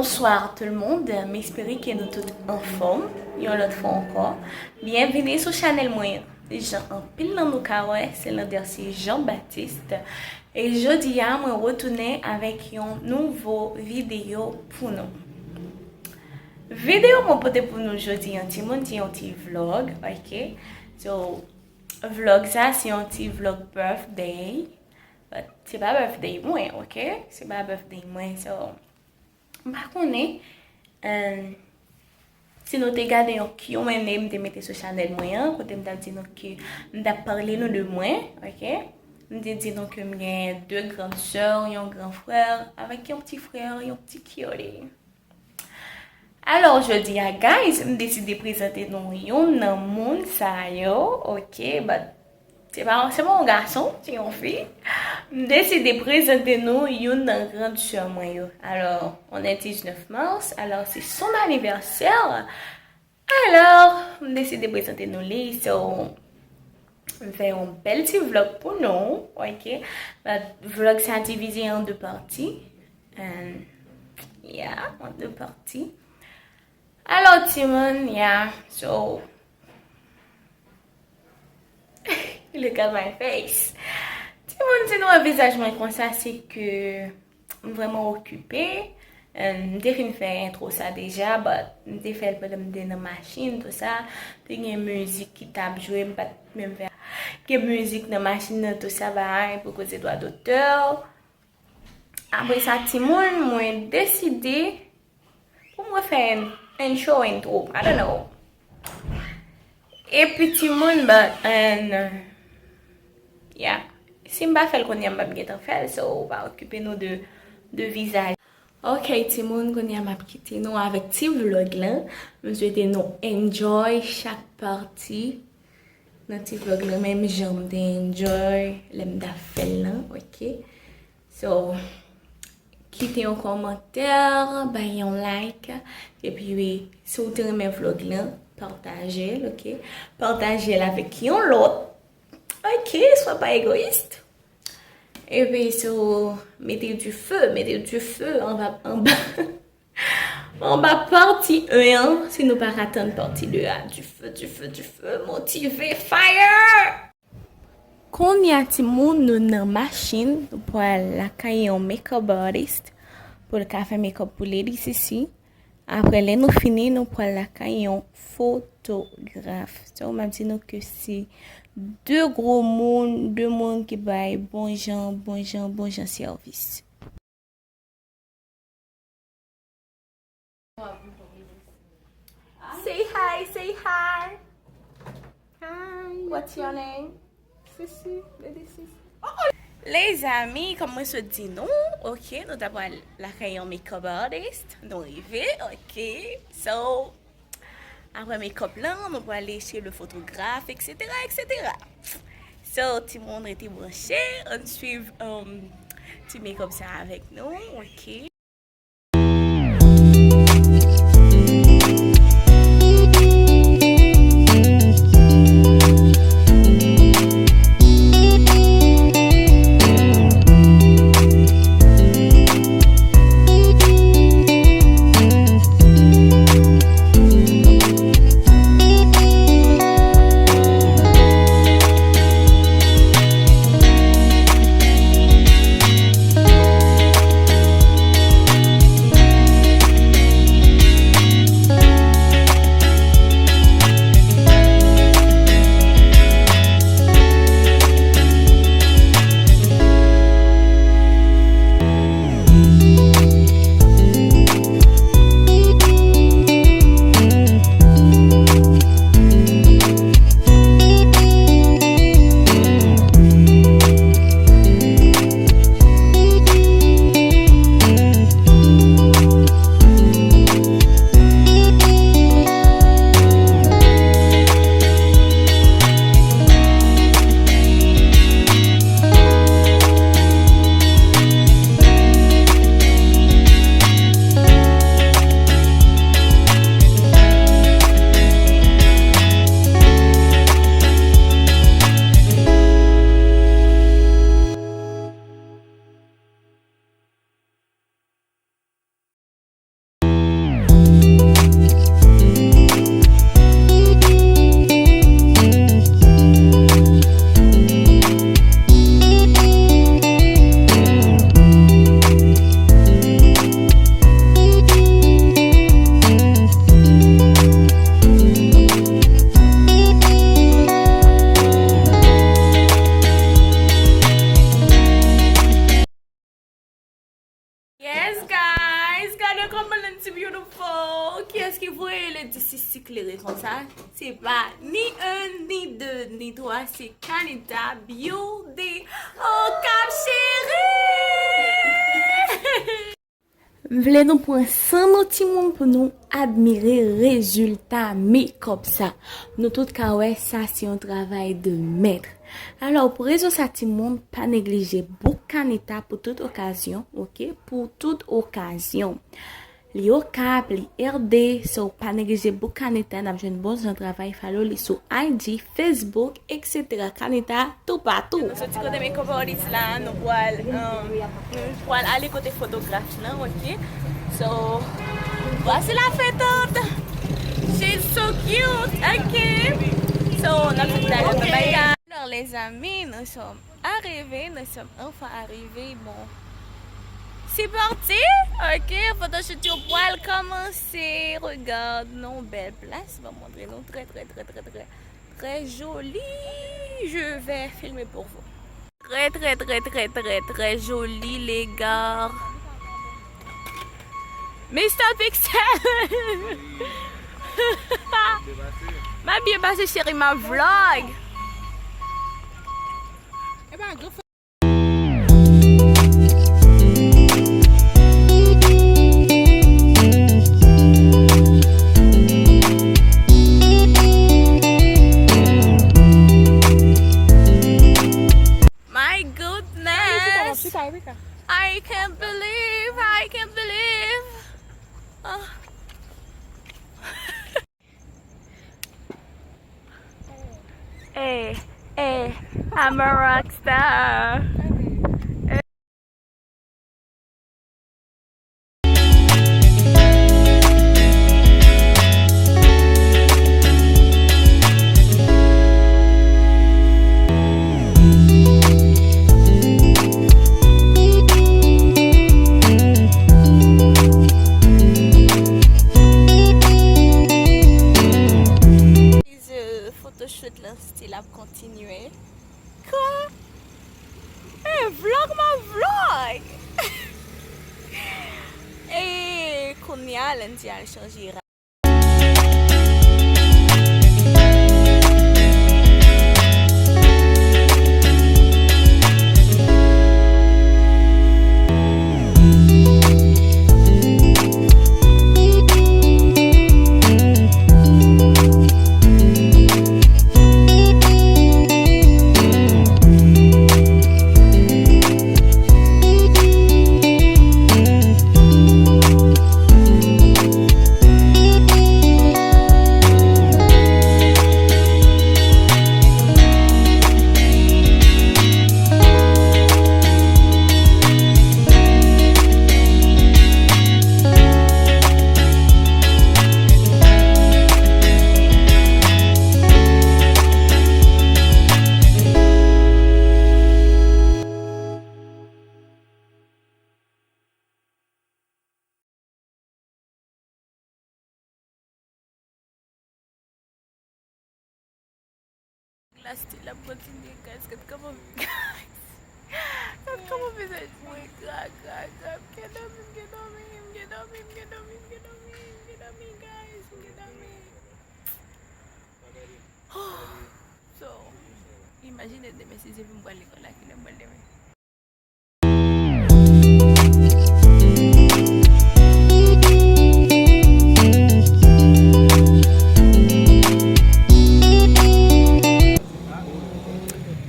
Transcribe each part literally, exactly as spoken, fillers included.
Bonsoir tout le monde, m espere ke nou tout anfòm, yon lòt fwa ankò. Byenvini sou chanèl mwen an. Jan anpil nan nou ka wè, se Landercy Jean Baptiste. E jodi a, mwen retounen avèk yon nouvo videyo pou nou. Videyo mwen pote pou nou jodi an, timoun, se yon ti vlog, ok? So, vlog sa, se yon ti vlog birthday. But se pa birthday mwen, ok? Se pa birthday mwen, so, m pa konnen, um, si nou te gade yon Q and A m te mete sou chanèl mwen an, kote m t ap di nou ke m t ap pale nou de mwen, ok? M te di nou ke m gen de gran sè, yon gran frè, avèk yon ti frè, yon ti cutie. Alò, jodi a, guys, m deside prezante nou youn nan moun sa yo, ok? But se pa, se pa yon gason, se yon fi. M deside prezante nou youn nan gran sè mwen yo. Alors, on est dix-neuf mars, alors c'est son anniversaire. Alors, m deside prezante nou li, so, m fè yon bèl ti vlog pou nou, ok? But vlog sa divize an de pati. And, yeah, an de pati. Alò, timoun, yeah, so, look at my face. Timoun, si nou wè vizaj mwen konsa, se ke m vrèman okipe. And m te fin fè entwo sa deja, but m te fè l pandan m te nan machin, tou sa. Te gen mizik ki t ap jwe, m pa t menm fè. Gen mizik nan machin nan, tou sa, bay, pou koze dwa dotè. Apre sa, timoun, mwen deside pou mwen fè en, en show intro. I don't know. Epi timoun, but, and, yeah. Si m pa fè l kounye a, m p ap gentan fè l, so, pa okipe nou de, de vizaj. Ok, timoun, kounye a m ap kite nou avèk ti vlog lan. M swete nou enjoy chak pati nan ti vlog lan, menm jan m te enjoy lè m t ap fè l lan, ok? So, kite yon kòmantè, bay yon like, epi si w te renmen vlog lan, pataje l, ok? Pataje l avèk yon lòt, ok? Swa pa egoyis. Epi si w mete dife, mete dife anba, anba, anba pati en an, si nou pa ka tann pati de a. Dife, dife, dife, motive, fire! Kounye a, timoun, nou nan machin, nou pral lakay yon makeup artist pou l ka fè makeup pou Lady Sisi. Apre, lè nou fini, nou pral lakay yon fotograf. So, m ap di nou ke se de gwo moun, de moun ki bay bon jan, bon jan, bon jan sèvis. Say hi, say hi. Hi. What's your name? Sisi, Lady Sisi. Lezanmi, kòm mwen sot di nou, ok, nou ta pral lakay yon makeup artist, nou rive, ok. So, apre makeup lan, nou prale chez le photographe, et cetera, et cetera. So, timoun, rete branche, ann swiv, um, ti makeup sa avèk nou, ok. Se pa ni un, ni deux, ni trois, se Kanita Beauty Okap cheri! M vle nou pran san nou timoun pou nou admire rezilta makeup sa. Nou tout ka wè sa se yon travay de mèt. Alò, pou rezon sa timoun, pa neglije book Kanita pou tout okazyon, oke? Pou tout okazyon. Li Okap, li R D, so pa neglije book Kanita, n ap jwenn bon jan travay, follow li sou I G, Facebook, et cetera. Kanita, toupatou. Nou soti kote makeup artist la, nou pral, um, nou pral ale kote fotograf lan, oke? So, voici la fetante. She's so cute, oke? So, n ap di talè, bye bye, guys. Alors, les amis, nous sommes arrivés, nous sommes enfin arrivés. Bon, c'est parti, oke? Photoshoot yo pral kòmanse. Regarde, non, bèl plas. Ban m montre nou, très, très, très, très, très, très joli. Je vais filmer pour vous. Très, très, très, très, très, très joli, les gars. Mister Pixel! M ap byen pase, cheri, m ap vlog. My goodness! I can't believe, I can't believe. Ah. Hey, hey, I'm a rock star. Photoshoot lan still ap kontinye. Kwa? Eh, vlog m ap vlog! E kounye a, Landy al chanje rad. Glas still ap kontinye, guys. Gad kòman, guys. Gad kòman vizaj mwen gra, gra, gra. M gen dòmi, m gen dòmi, m gen dòmi, m gen dòmi, m gen dòmi, m gen dòmi, guys, m gen dòmi. So, imajine demen si se pou m pral lekòl la, kilè m pral demen.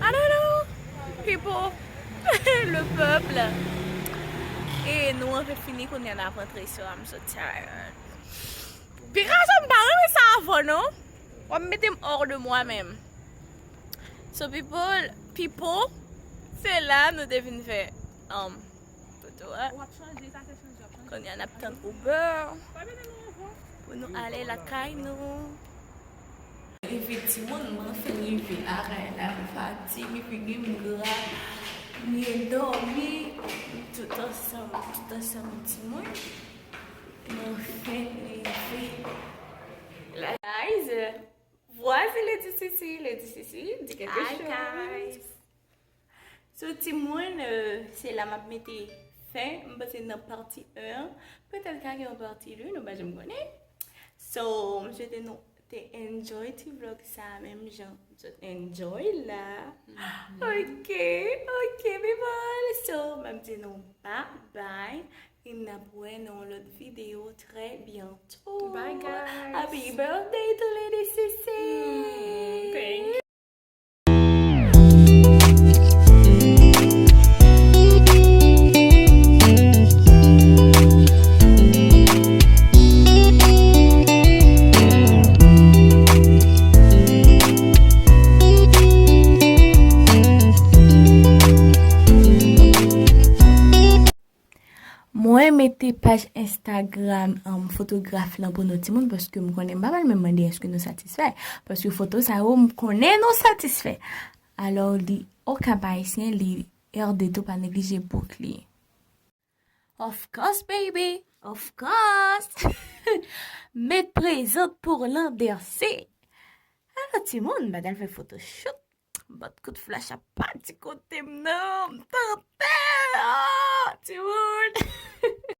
I don't know, people, le peuple. E nou anfen fini, kounye a n ap rantre, so I'm so tired. Pikaso, m pa renmen sa avè w, non. W ap mete m hors de moi menm. So, people, people, se la nou te vin fè, um, foto a. Kounye a n ap tann Uber pou nou ale lakay nou. Rive timoun, m anfen rive lakay la, m fatige, figi m gra, m endòmi, tout ansanm, tout ansanm timoun. M anfen rive. Guys, voici Lady Sisi. Lady Sisi, dis quelque chose. Hi, guys. So, timoun, euh, se la m ap mete fen. M panse nan pati un an. Petèt ka gen yon pati de, nou pa janm konnen. So, m swete nou te enjoy ti vlog sa menm jan zot enjoy la. Ok, ok, people. So, m ap di nou bye bye. E n ap wè nan yon lòt videyo trè byento. Bye, guys. Happy birthday to Lady Cece. Mm, thank you. Mwen mete paj Instagram um, fotograf lan pou nou timoun paske m konnen m pa pral menm mande èske nou satisfè. Paske foto sa yo m konnen nou satisfè. Alò li o Kap Ayisyen, li R D tou, pa neglije book li. Of course, baby. Of course. Met prezant pou Landèse. Alò timoun, m pa t al fè photoshoot. Bat kout flèch ap pati kote m nan. M tante. Ah, timoun.